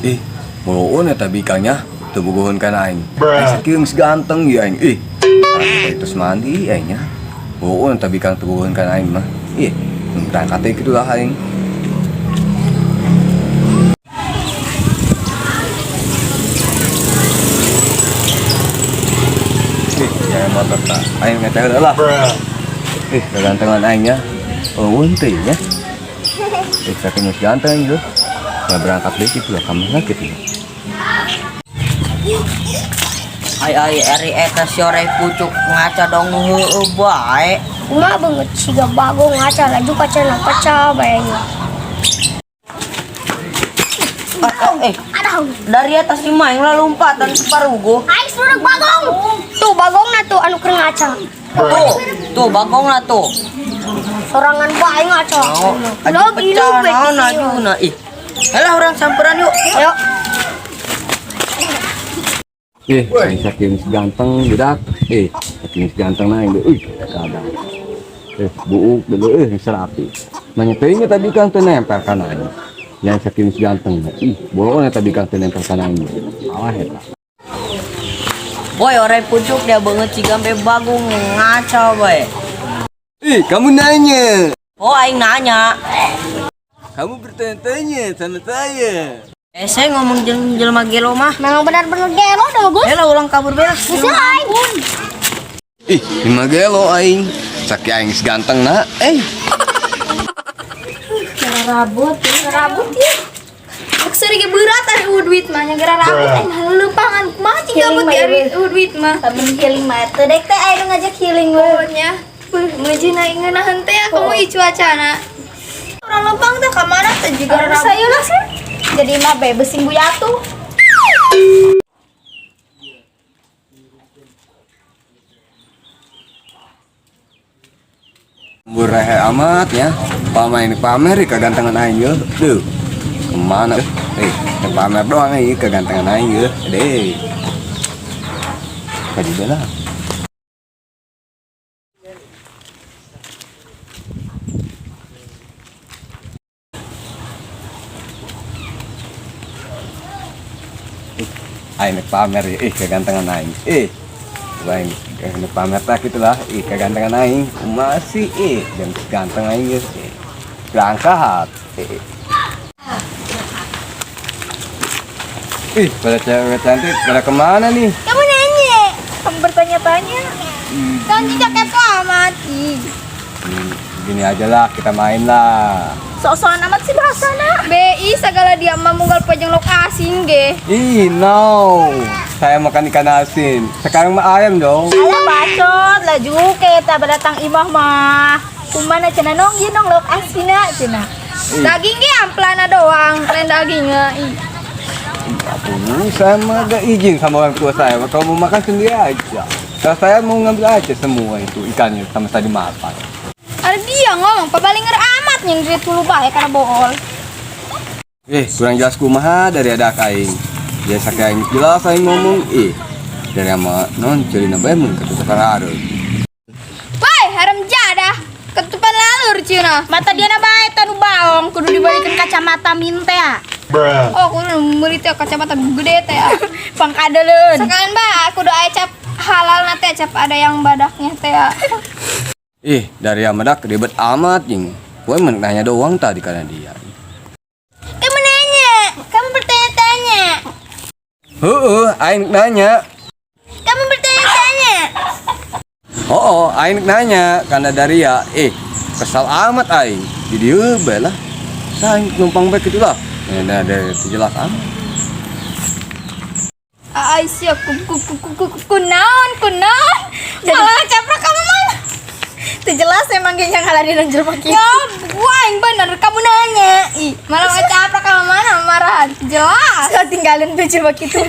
Ih, boloon eta bikangnya teu bogoheun kana aing. Aing sakieu geus ganteng ieu aing. Ih, terus mandi aing nya. Boloon eta bikang teu bogoheun kana aing mah. Ih, berangkat teh kitu lah aing. Ih, ya motor tak. Aing ngetek heula lah. Ih, kegantengan aing nya. Oh, teh nya. Ih, sakieu geus ganteng ieu. Ya berangkat deh gitu lah, kamu gitu. Ai ai eri eta sore pucuk ngaca dong heueuh bae. Kumaha banget siga bagong ngaca laju kacana pecah bae nya. Eh, Aduh. dari atas si maing lah lompatan ke parugo. Aing sudah bagong. Tuh bagongna tuh anu keur ngaca. Tuh, tuh bagongna tuh. Sorangan bae ngaca. Oh, aju pecah naon ajuna ih. Halah urang samperan yuk. Ayo. Ih, aing sakieu geus ganteng budak. Eh, sakieu geus ganteng na aing. Euy, kadang. Eh, buuk dulu eh geus rapi. Nanya teuing tadi kan teu nempel kana aing. Yang sakieu geus ganteng. Ih, bolon eta bikang teu nempel kana aing. Alah eta. Boy, orang pucuk dia banget ciga sampai bagong ngaca bae. Ih, kamu nanya. Oh, aing nanya. Kamu bertanya-tanya sama saya. Eh, saya ngomong jeung jelema gelo mah. Memang benar-benar gelo dah bagus. Halah ulang kabur beres. Bisa aing. Ih, lima gelo aing. Sakieu aing geus ganteng na. Eh, Rabut, rabut ya. Maksudnya ge berat ari eueuh duit mah nya gara rabut aing mah leumpangan kumaha cing gabut di ari eueuh duit mah. Lamun healing mah teu dek teh aya nu ngajak healing we. Oh nya. Beuh meujeuhna ngeunaheun teh kamu ieu cuacana. Urang lempang teh ka mana teh juga Harus rabut. ayo lah sih. Jadi mah bebas sing buyatu. Burehe amat ya. Pamain pamer kegantengan aing yeuh. Duh. Kemana? Eh, pamer doang ieu kegantengan aing yeuh. Deh. Tadi lah. Aing nek pamer ya, ih kegantengan aing. Eh, coba aing nek pamer tak gitu lah, ih kegantengan aing. Masih ih, dan ganteng aing geus. Eh, berangkat. Eh. Ih, pada cewek cantik, pada kemana nih? Kamu nanya, kamu bertanya-tanya. Kan tidak kepo amat. Ih. Gini aja lah, kita main lah. Sok-sokan amat sih bahasana. BI segala dia mah munggal pojong lok asin ge. Ih, no. Saya makan ikan asin. Sekarang mah ayam dong. Alah bacot laju kita badatang imah mah. Kumana cenah nong ieu nong lauk asina cenah. Ih. Daging ge amplana doang, lain dagingnya. Ih. Aduh, saya mah gak izin sama orang tua saya. Kalau mau makan sendiri aja. Kalau saya mau ngambil aja semua itu ikannya sama saya dimakan. Ada dia ngomong, pabalinger amat nyindrit hulu bae karena bohol. Eh, kurang jelas kumaha dari ada aing. Biasa kayak aing jelas aing ngomong, ih. Dari ama non celina bae mun ketutupan harus. Woi, haram jadah. Ketupan lalur cina. Mata dia na bae tanu baong kudu dibalikin kacamata minte ah. Oh, kudu meuli teh kacamata gede teh. Ah. Pangkadeleun. Sekalian ba, kudu aya cap halal na teh, cap ada yang badaknya teh. Ah. Ih, dari amadak ribet amat jing. Gue men nanya doang tadi karena dia. Kamu nanya, kamu bertanya-tanya. Heeh, aing nanya. Kamu bertanya-tanya. Oh, aing nanya karena Daria, eh kesal amat aing. Jadi bae lah. Saya numpang bae gitu lah. Nah, ada jelas amat. Ai sia ku ku ku ku ku kunaon kunaon. Malah caprak kamu mana? Teu jelas emang ge yang ngaladieun jelema kieu. Ya, gua yang bener kamu nanya. Ih, malah ngecaprak kamu mana marahan. Jelas. Saya tinggalin be jelema kitu.